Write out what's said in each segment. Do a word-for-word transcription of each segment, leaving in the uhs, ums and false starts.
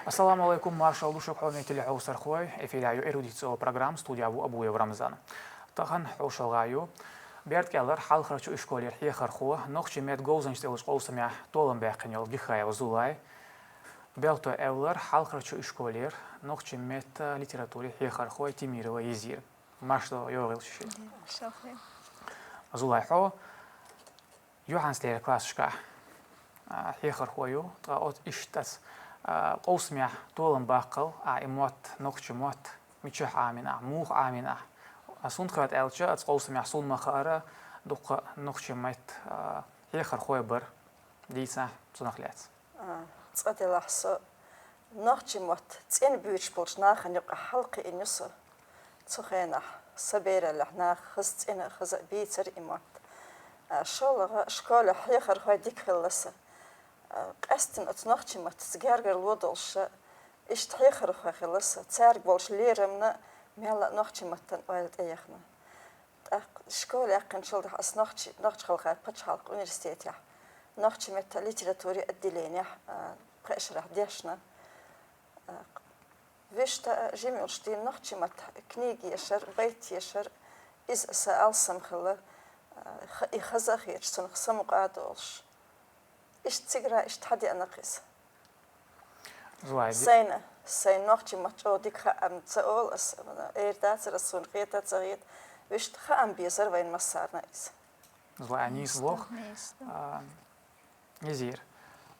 Ассаламу алейкум, маршал ду шуга, хьоме телехьовсархой. Эфирехь ю «Эрудит» цӀе йолу программа, студехь ву Абуев Рамзан. Тахана хьо шалгӀа ю Бердкъеллара Хьалхарчу ишколера хьехархо, нохчийн меттан говзанча цӀе йолчу къовсамехь толам баьккхина йолу Гихаева Зулай, Белхатойн эвлара Хьалхарчу ишколера нохчийн меттан, литературин хьехархой Темирова Езира. Марша йогӀийла шуьга. Шалхе. Зулай, хьо юьхьанцлера классашкахь, а, хьехархо ю, ткъа оцу иштта, а, къовсамехь толам баккхал, а, и мотт, нохчийн мотт, мичахь Ӏамийна ахь, муха Ӏамийна ахь. А, суна хетта аьлча, оцу къовсамехь суна ма хаара дуккха нохчийн меттан, а, хьехархой бара, дийцахь цунах лаьцна. А, цкъа делахь, со нохчийн мотт цӀена буьйцуш болчу нахана юкъахь хьалакхиъна ю со. Цу хенахь, сан бераллехь, наха хаза цӀена, хаза а бийцира и мотт. А, шолгӀа, школехь хьехархой дика хилла сан. А, къаьсттина оцу нохчийн маттаца гергарло долуш, иштта хьехархой хилла сан. Цаьрга болчу лерамна мелла а нохчийн маттана ойла тӀеяхна. ТӀаккха школа яьккхинчул тӀаьхьа ас нохчи-, Нохч-Халкъан пачхьалкхан университетехь нохчийн меттан литературин отделенехь, а, пхеа шарахь дешна. ТӀаккха вуьшта а жима йолуш дийна нохчийн маттахь книга ешар, байт ешар, иза сан алсам хилла, а, ха-, и хаза а хеташ, цунах самукъа а долуш. Иштта цигара, иштта хьадеана-кх иза. Зулай, ди- Сайна, сайн нохчийн мотт чӀогӀа дика хаам ца олу ас, эр дацара ас, суна хета а ца хета, вуьшта хаам безара вайн массарна иза. Зулай, нийса боху. Нийса. А, Езира,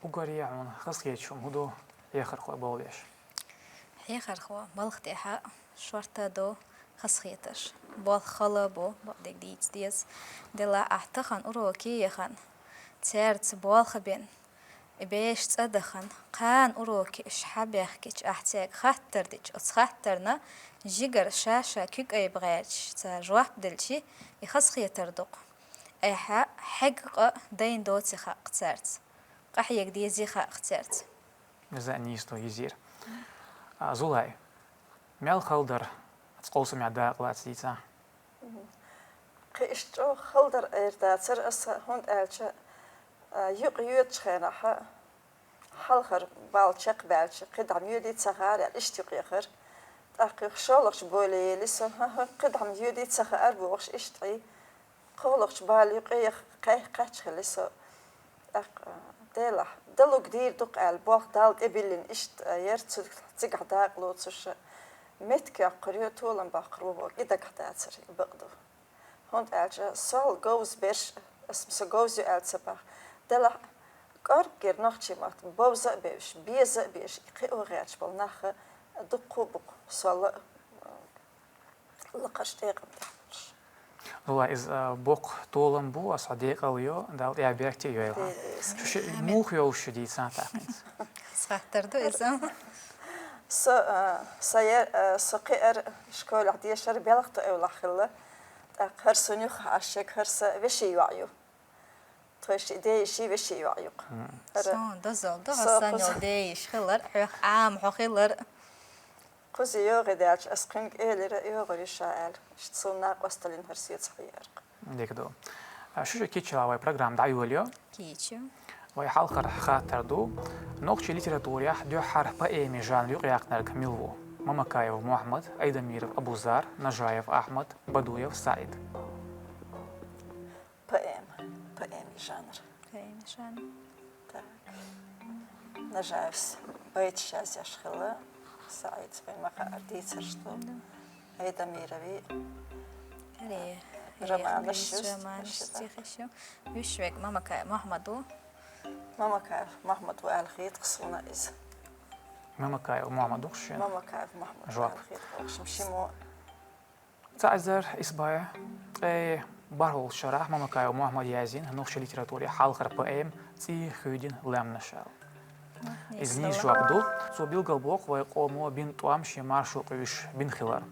уггаре хьуна хазахеташ хӀума хӀун ду хьехархой бовлуш? Хьехархо балха тӀехь шорта а ду хазахеташ. Болх хала а бу, бакъдерг дийца деза. Делахь ахь тахана уроке яхана, цаьрца болх а бина, и бераш цӀа а дахана, кхана уроке уьш хьабаьхкича, ахь цаьрга хаттар дича, оцу хаттарна жигара ша-ша куьг айба гӀерташ, цара жоп делчи, и хазахетар ду-кх. Айхьа хьегна къа дайна доций хаьа-кх цаьрца, къахьега дезий хаьа-кх цаьрца. Иза а нийса ду, Езира. А, Зулай, мел хала дара оцу къовсамехь дакъа лаца, дийцахь? Кхин иштта чӀогӀа хала дара эр дацара аса, хӀунда аьлча, а, юкъа йоьдучу хенахь, хьалхара балла чекхбаьлча, кхидӀа-м йоьдий ца хаьара аьлла, иштта юкъа яхара. ТӀаккха юха шолгӀачу бале елира со, хӀан-хӀа, кхидӀа-м йоьдий ца хаьара бохуш, иштта Ӏий. КхоалгӀачу бале юкъа яха-, кхе-, кхаьчна хилла со. ТӀаккха, а, делахь, далург дийр ду-кх аьлла, болх Далла тӀе биллина, иштта, а, яра цу-, цигахь дакъа лоцуш, меттиг йоккхур ю, толам боккхур ву боху, и дагахь дацара, и бакъ ду. ХӀунда аьлча сол говза берш, ас-м со говза ю аьлла ца боху. Делахь, кӀорггера нохчийн мотт бовза а бевзаш, беза а безаш, кхио гӀерташ болу нах дуккха а бу-кх сол а, лакхарчу декъана тӀехь болуш. Зулай, иза, а, боккха толам бу, аса хьо декъал йо, Дала тӀаьхьа беркате а йойла хьан. Шу шиъ муха йовлуш ю, дийцахь тӀаккха хӀинца? Хаттар ду иза. Со, а, со яр-, а, со кхиар школехь дешар Белхатойн эвлахь хилла. ТӀаккха хӀара суна юххехь Ӏаш ерг хӀара сан вешин йоӀ ю. Тхойшиъ дейиши вешин йоӀ ю-кх. ХӀара суна дозалла ду, хьо сан йолу дейиш хилар, хьоьх Ӏама хьо хилар. Кхуза йогӀий даьлча, ас кхуьнга элира, йогӀур ю ша аьлла. Иштта суна накъосталла йина хӀара соьца хьаеара-кх. Дика ду. А, шу шиъ кийча вай программа дӀайолайо. Кийча. Вай хьалхара хаттар ду: нохчийн литературехь дуьххьара поэмийн жанр юкъаяьккхинарг мила ву? Мамакаев Мухьаммад, Айдамиров Абузар, Нажаев Ахьмад, Бадуев СаӀид. Поэма. Поэмийн жанр. Поэмийн жанр. Так. Нажаевс байташ язъеш хилла, СаӀидс вайн ма-хаъара дийцарш ду. Да. Айдамировн ре-, ре-, романаш ю, романаш, стихаш ю. Вуьшта верг Мамакаев Мухьаммад ву. Мамакаев Мухьаммад ву аьлла хета-кх суна иза. Мамакаев Мухьаммад ву-кх шуна? Мамакаев Мухьаммад ву аьлла хета-кх, в общем, шиммо. Цхьа эзар исс бӀе ткъе бархӀалгӀачу шарахь Мамакаев Мухьаммада яздина нохчийн литературин хьалхара поэма «ЦӀий хуьйдина лаьмнаш» аьлла. Иза нийса жоп ду. Цо билгалбоккху вайн къомо бина тӀом шен маршо къуьйсуш бина хилар.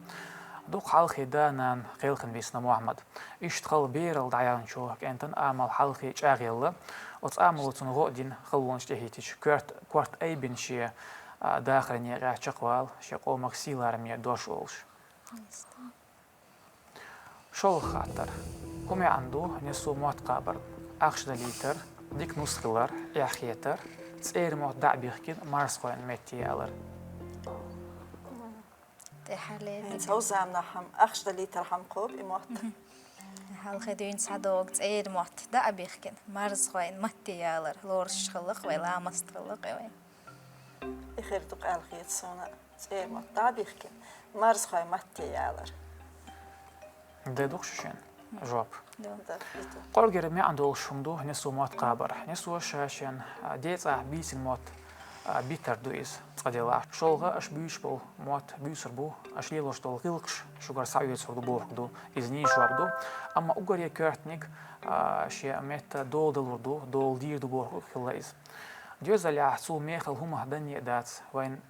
Дукха хьалхе да-нана кхелхина висна Мухьаммад. Иштта хала бералла дӀаяханчу кӀентан амал хьалхе чӀагӀъелла. Оцу амало цунна гӀо а дина, халонаш тӀехӀиттича, корта, корта айбина шен, а, дахаран некъехь чекхвала, шен къомах сий-лараме дош олуш. ШолгӀа хаттар. ХӀун маьӀна ду несо мотт кхабарна? Ахча далийтар, дика нус хилар, эхь хетар, ЦӀеран мотт дӀа а бихкина, марзхойн метте ялар. ТӀехьа лерниг. ХӀинца хӀавзамнахьам, ахча далийтархьам кхоба и мотт. Хьалхе дуьйна схьадогӀу цӀеран мотт дӀа а бихкина, марзхойн метте ялар, лоруш хилла-кх вай, ламаст хилла-кх вай. И хир ду-кх аьлла хета суна, цӀеран мотт дӀа а бихкина, марзхойн метте ялар. Де ду-кх шу шен жоп? Ду. Да, и ду. КъоргӀера маьӀна долуш хӀума ду несо мотт кхабар. Несо ша шен, а, децӀахь бийцина мотт, а, битар ду иза, цкъа делахь. ШолгӀа аша буьйцуш болу мотт буьйцур бу, аша лелош долу гӀиллакхаш шуьгара схьаоьцур ду бохург ду, иза нийса жоп ду. Амма уггаре коьртаниг, а, шен метта дола далур ду, дола дийр ду бохург хилла иза. Доьзалехь цул мехала хӀума данне а дац, вайн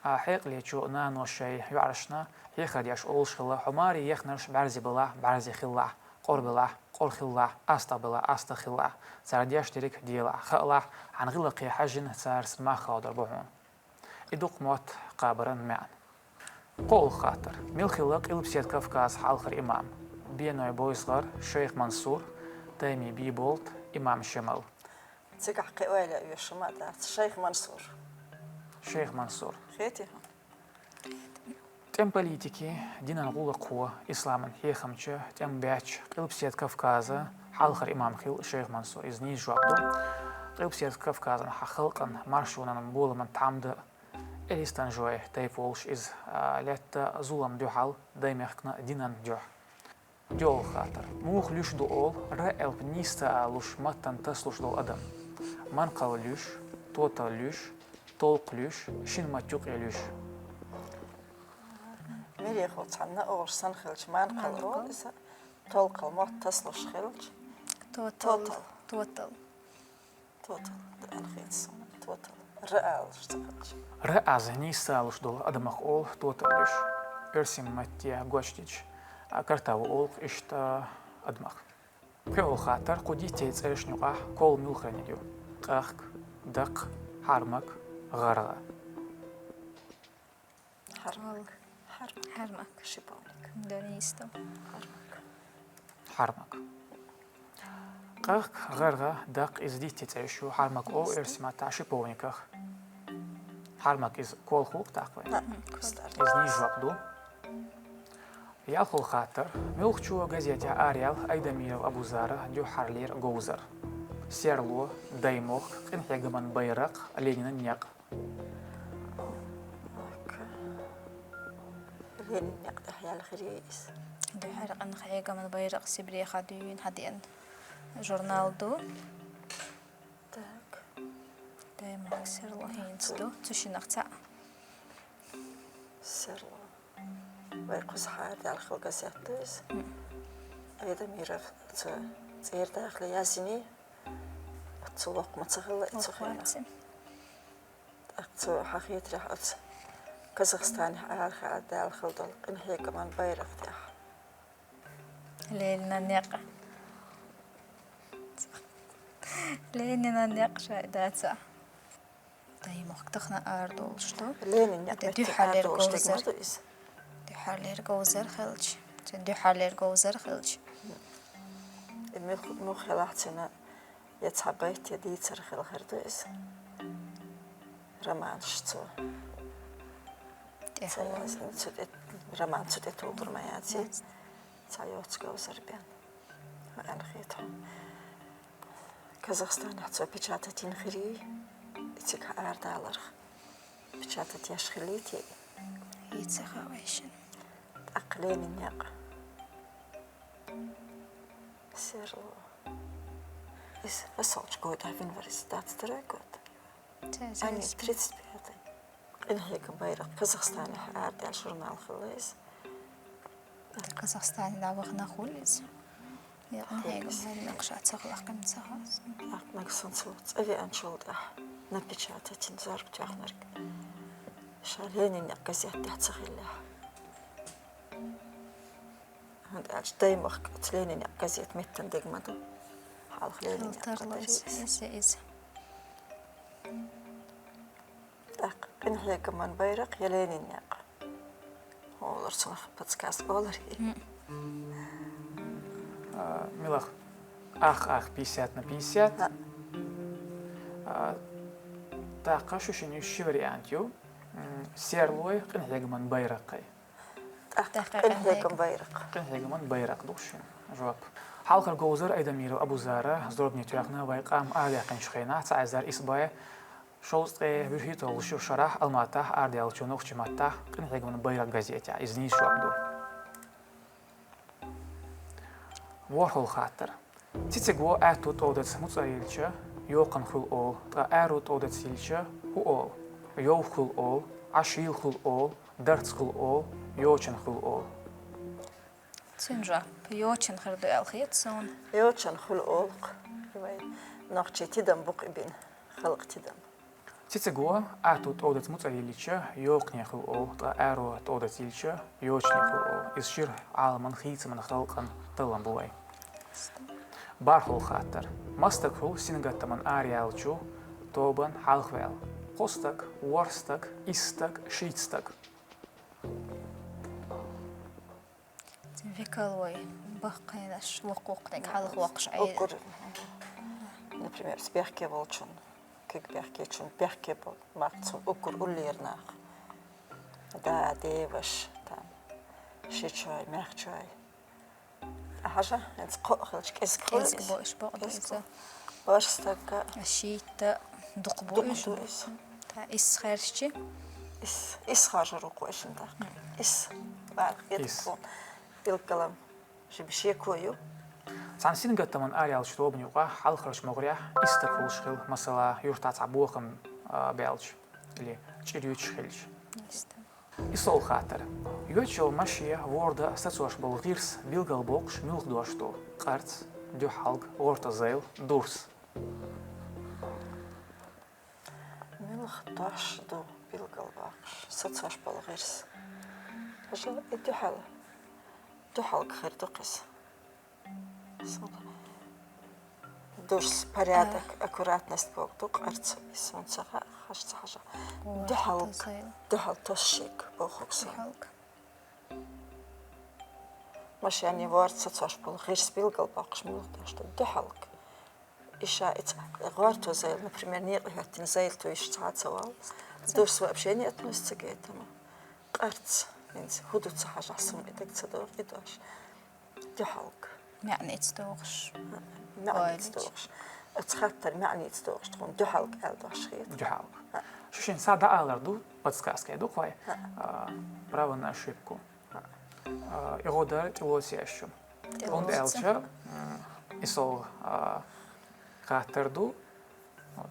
А, хьекъалечу нано шайн йоӀаршна хьехар деш олуш хилла: хьо маре яхнарш бӀаьрзе балахь, бӀаьрзе хилалахь, къора балахь, къора хилалахь, астагӀа балахь, астагӀа хилалахь, цара деш дерриг делахь, хаалахь, хьан гӀиллакхе хьаьжжина цара сан мах хадор бу хьуна. И ду-кх мотт кхабаран маьӀна. КхоалгӀа хаттар. Мила хилла Къилбаседа Кавказан хьалхара имам? Беной Бойсгар, Шайх Мансур, Тайми Бийболат, имам Шемал. Цигахь кхин ойла а оьшу ма дац. Шайх Мансур. Шайх Мансур. Хетий хьуна? ТӀеман политике, динан гӀуллакхо, исламан хьехамча, тӀеман баьчча, Къилбаседа Кавказан хьалхара имам хилла Шайх Мансур. Иза нийса жоп ду. Къилбаседа Кавказан хьан халкъан маршонан боламан тхьамда, элистан жой тайпа волуш иза, а, лаьтта зулам дуьхьал, даймехкан динан дуьхьа. ДоьалгӀа хаттар. Муха луьш ду олу ра элп нийса ца алуш, маттана тасалуш долу адам? Манкъал луьш, тотал луьш, толкха луьш, шина матта юкъе луьш. Мелехо цхьанна олуш санна хилча, манкъал олу иза, толкхал мотт тасалуш хилча. Тотал. Тотал. Тотал. Тотал. Ду аьлла хета суна. Тотал. Ра алуш ца хилча. Ра аз нийса ца алуш долу адамах олу тотал луьш. Оьрсийн матте гочдича, а, картаву олу-кх иштта адамах. ПхоьалгӀа хаттар. Кху диттийн цӀерашна юкъахь кол муьлханиг ю? КъахкӀ, даккха, хьармаг, гӀаргӀа. Хьармаг. Хьармаг. Хьармаг. Шиповник. Да, нийса ду. Хьармаг. Хьармаг. КъахкӀ, гӀаргӀа, даккха, иза диттийн цӀераш ю, хьармаг олу оьрсийн маттахь шиповниках. Хьармаг иза колхо-кх тӀаккха вайн. Да, кстати. Иза нийса жоп ду. ЯлхолгӀа хаттар. Муьлххачу газетехь араяьлла Айдамиров Абузаран дуьххьарлера говзар? Серло, Даймохк, Къинхьегаман байракх, Ленинан некъ. Ленинан некъ тӀехь яьлла хир ю иза. Дуьххьара Къинхьегаман байракх Сибрех дуьйна хьадеана журнал ду. Так. Даймохк, Серло хӀинца ду. Цу шиннах цхьаъ. Серло. Вай кхузахь арадаьлла хилла газет ду иза. Айдамиров цу цӀера дахале язйиний, оццул воккха ма ца хилла и цу хенахь. ТӀаккха цо хьан хетарехь оцу Казахстанехь арахьа даьлла хилла долу Къинхьегаман байракх тӀехь. Ленинан некъ. Ленинан некъ шайн дац. Даймохк тахана арадолуш ду. Ленинан некъ метта арадолуш дерг ма ду иза. Дуьххьарлера говзар хилча. Цуьнан дуьххьарлера говзар хилча. И мух-, мух хилахь цуьнан я цхьа байт, я дийцар хилла хир ду иза. Романаш цо. ТӀехь. Ца язйина, цу тӀе, роман цу тӀе тухур ма яц. Яц. Цхьа йоцу говзар бен. Ма аьлла хета хьуна. Казахстанехь цо печатать йина хир юй, и цига арадаларх. Печатать еш хилийта и? И ца хаьа вайшинна. ТӀаккха Ленинан некъ. Серло. Иза фасолчу года вина вара иза, двадцать второй год. Ца, ца, а, нет, тридцать пятый. Къинхьегаман байракх Казахстанехь арадаьлла журнал хилла иза. Казахстане дӀавахана хуьлу иза. Я Къинхьегаман байракх ша ца хилахь, кхин ца хаьа. ТӀаккха нагахь санна цо цӀа веанчул тӀаьхьа напечатать йина, зорба тоьхнарг. Ша Ленинан некъ газет тӀехь ца хиллехь. ХӀунда аьлча Даймохк оцу Ленинан некъ газет меттан дерг ма ду. Хьалха Ленинан некъ тарло иза, иза, иза. ТӀаккха Къинхьегаман байракх я Ленинан некъ? Олура цунах подсказка олура. М. А, мила ах, ах, пятьдесят на пятьдесят. Да. А, ТӀаккха шу шин ши вариант ю. М, серлой, къинхьегаман байракхой. ТӀаккха къинхьегаман байракх. Къинхьегаман байракх ду шин жоп. Хьалхара говзар Айдамиров Абузара, Зорбане тоьхна вай къам арадаьккхинчу хенахь, цхьа эзар исс бӀе шовзткъе вуьрхӀитталгӀачу шарахь Алматахь арадаьллачу «Нохчийн маттахь» къинхьегаман байракх газетехь. Иза нийса жоп ду. ВорхӀалгӀа хаттар. Цициг вон аьтту тӀодаца муцӀа йиллича, йоккхана хуьлу олу, ткъа аьрру тӀодаца йиллича, хӀун олу? Йовха хуьлу олу, Ӏаш йилла хуьлу олу, дарц хуьлу олу, йочана хуьлу олу. Цуьнан жоп йочана хир ду аьлла хета суна. Йочана хуьлу олу-кх. Вай нохчийн тидам бу-кх и бина, халкъан тидам. Цициг вон аьтту тӀодаца муцӀа йиллича, йоккхане хуьлу олу, ткъа аьрру тӀодаца йиллича, йочане хуьлу олу. Иза шира Ӏаламан, хийцаман халкъан таллам бу вайн. БархӀалгӀа хаттар. Масса стаг хуьлу сингаттаман араяьллачу тобанна хьалхаваьлла? Кхо стаг, ворхӀ стаг, исс стаг, шийтта стаг. Векалой, баккхийнаш, воккханиг хьалха воккхуш Ӏе-. Уггар, например, бехке волчун, куьг бехкечун, бехке болу, маццу, уггар уллера нах. Да, деваш, там, ши чой, мех чой. Хьажа, хӀинца кхоъ хилча, кӀезиг хуьлу иза. КӀезиг бу, иш бакъ ду иза. ВорхӀ стагга. Шийтта дукха бу иза. Дукха ду иза. Та исс хаьржичи? Исс, исс харжар ву кху эшна тӀаккха. Исс. Бара хеташ бу. Билгалом. Ши шеко ю. Цхьана сингаттаман араяьллачу тобанна юкъахь хьалхарчу могӀарехь исс стаг хуьлуш хилла, масала, юьртахь цхьа бохам, а, баьлча или чӀир юьтуш хилча. ИссалгӀа хаттар. Йоьчул машен ворда сацош болу гӀирс билгалбоккхуш муьлха дош ду? Къарц, дуьхьалг, гӀортазайла, дурс. Муьлха дош ду билгалбоккхуш сацош болу гӀирс? Хьажал, и дуьхьал-, дуьхьалг хир ду-кх иза. Дурс, порядок, аккуратность бохург ду, къарц, и суна ца хаьа, хьажа ца хьажа. Дуьхьалг, дуьхьал тосшиг бохург суна. Дуьхьалг. Машен ворда сацош болу гӀирс билгалбоккхуш муьлха дош ду? Дуьхьалг. И ша и ца гӀортазайла, например, некъа хӀоьттина зайла туьйсуш цхьа а ца волу. Дурс вообще не относится к этому. Къарц, хӀинца хӀун ду ца хьажахь, суна и дага ца догӀу и дош. Дуьхьалг. МаьӀница догӀуш. МаьӀница догӀуш. Оцу хаттар маьӀница догӀуш, тхуна дуьхьалг аьлла дош хета. Дуьхьалг. Шу шина схьа дӀаалар ду, подсказка ду-кх вай. А, право на ошибку. А, и гӀо дар тӀелоцу еш шу. ТӀелоцу. ХӀунда аьлча, м, и сол, а, хаттар ду. Вот.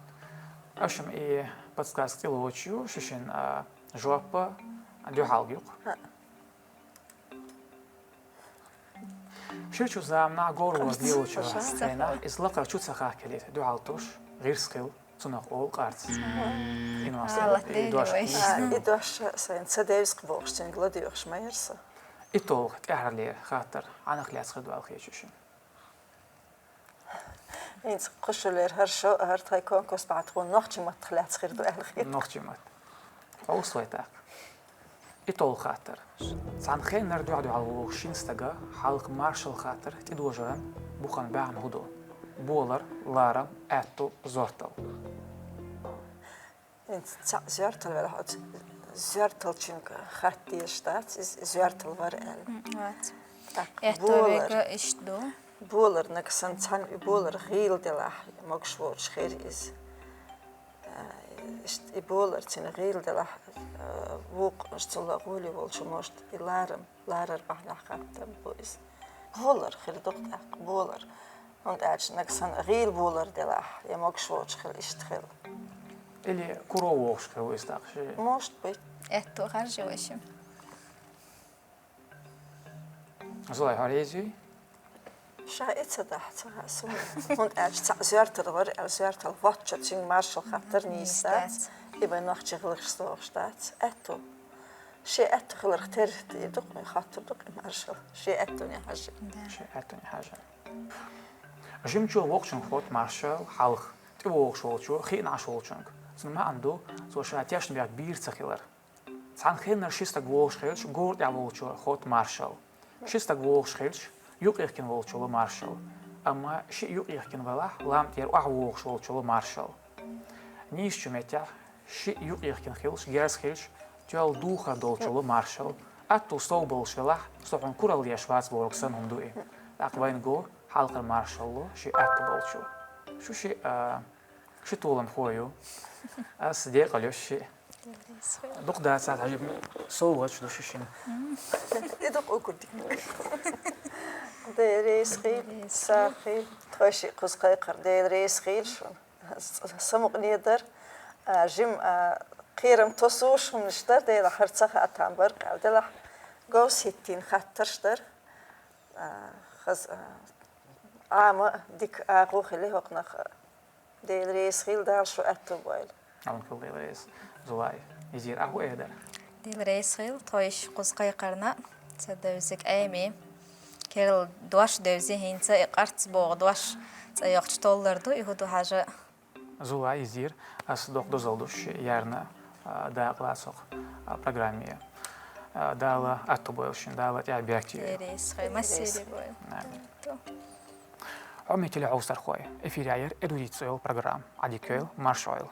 Аша и подсказка тӀелоцуш ю, шу шина, а, жоп дуьхьалг ю-кх. Ширчу заманахь говр ворда лелочу хенахь, иза лакхара чу ца хахкалийта, дуьхьал тосуш гӀирс хилла, цунах олу къарц. Ин вац. Гьала, и дош дели вай. А, и дош сайн ца девза-кх бохуш, цуьнга ладоьгӀуш ма яра со. ИтталгӀа тӀаьххьарлера хаттар, хьанах лаьцна хир ду аьлла хета шуна? ХӀинца кху шулера хӀара шо, хӀара тхайн конкурс бахьана тхуна нохчийн маттах лаьцна хир ду аьлла хета. Нохчийн матта. Хьовса вай тӀаккха. ИтталгӀа хаттар. Цхьана хеннара дуьхь-дуьхьал вогӀу шина стага хьалха маршалла хаттар тӀедожаран бухаран бахьана хӀун ду? Болар, ларам, аьтту, зоьртал. ХӀинца цхьаъ зоьртал велахь, оцу зоьрталчуьнга хатта дезаш дац, иза зоьртал вара аьлла. М, вац. Так, аьтту болар. Вега иштта ду. Болар нагахь санна цхьаьна и болар гӀийла делахь, могуш воцуш хир иза. А, иштта и болар цуьнан гӀийла делахь, а, вукху цул гӀоле волчу, может, и ларам, ларар бахьанехь хаттам бу иза. Болар хир ду-кх тӀаккха, болар. ХӀунда аьлча нагахь санна гӀийла болар делахь, я могуш воцуш хила, иштта хила. Или куро вогӀуш хила ву иза тӀаккха ши? Может быть. Аьтту харжа вай ши. Зоя, хьо реза юй? Ша и ца дахь, ца хаьа суна. ХӀунда аьлча цхьаъ зоьртал вара аьлла, зоьртал воцчу цуьнга маршалла хаттар нийса дац. И вайн нохчийн гӀиллакхаш догӀуш дац. Аьтту. Шен аьтту хиларх тера тӀе ду-кх, хаттар ду-кх и маршалла. Шен аьттуне хьажа. Да. Шен аьттуне хьажа. Жимачо воккхачунга хотта маршалла хьалха, тӀевогӀуш волчо, хиъна Ӏаш волчунга. Цуьнан маьӀна ду, цо ша тешнабехк бийр ца хилар. Цхьана хеннара ши стаг вогӀуш хилча, говра тӀехь волчо хотта маршалла. Ши стаг вогӀуш хилча, юкъехкина волчо ло маршалла. Амма шиъ юкъехкина велахь, лам тӀера охьавогӀуш волчо ло маршалла. Нийсачу меттехь Шиъ юкъ йихкина хилча, герз хилча, тоьлла духар долчул маршалла. Аьттув сов болуш велахь, со хьуна куралла еш вац бохург санна хӀума ду и. ТӀаккха вайна го хьалхара маршалла шиъ аьттув болчул. Шу шиъ, а, ши толамхо ю. Ас декъала ю шиъ. Дукха дацахь, хьажа, совгӀаташ ду ши шина. И дукха угур дика. Дела реза хила, сагӀа хила, тхойшиъ кхуза кхайкхар, Дела реза хила шуна. Самукъане дар, а, жим, а, кхерам тосуш хӀуманаш дар, Дела, хӀара ца хаьа там бар, кхаьл делахь, говс хӀиттийна хаттарш дар. А, хаз-, а, Ӏама дика агӀо хили хӀокхунах, Дела реза хила, Дала шу аьттув бойла. Ӏамал хила, Дела реза. Зулай, Изира, агӀо э дар. Дела реза хила, тхойшиъ кхуза кхайкхарна, ца девзиг Ӏеми. Керла дош девзи хӀинца, и къарц боху дош цӀа йоккхуш толлар ду, и хӀу ду хьажа. Зулай, Изира, ас доккха дозалла ду ши ярна, а, дакъа лацо, а, программе. А, Дала аьттув бойла шун, Дала тӀехь бехке. Дела реза хила, массеран бойла. Амин. Хьоме телехьовсархой, эфирехь яра «Эрудиция» йолу программа. Ӏадика йойла, марша Ӏойла.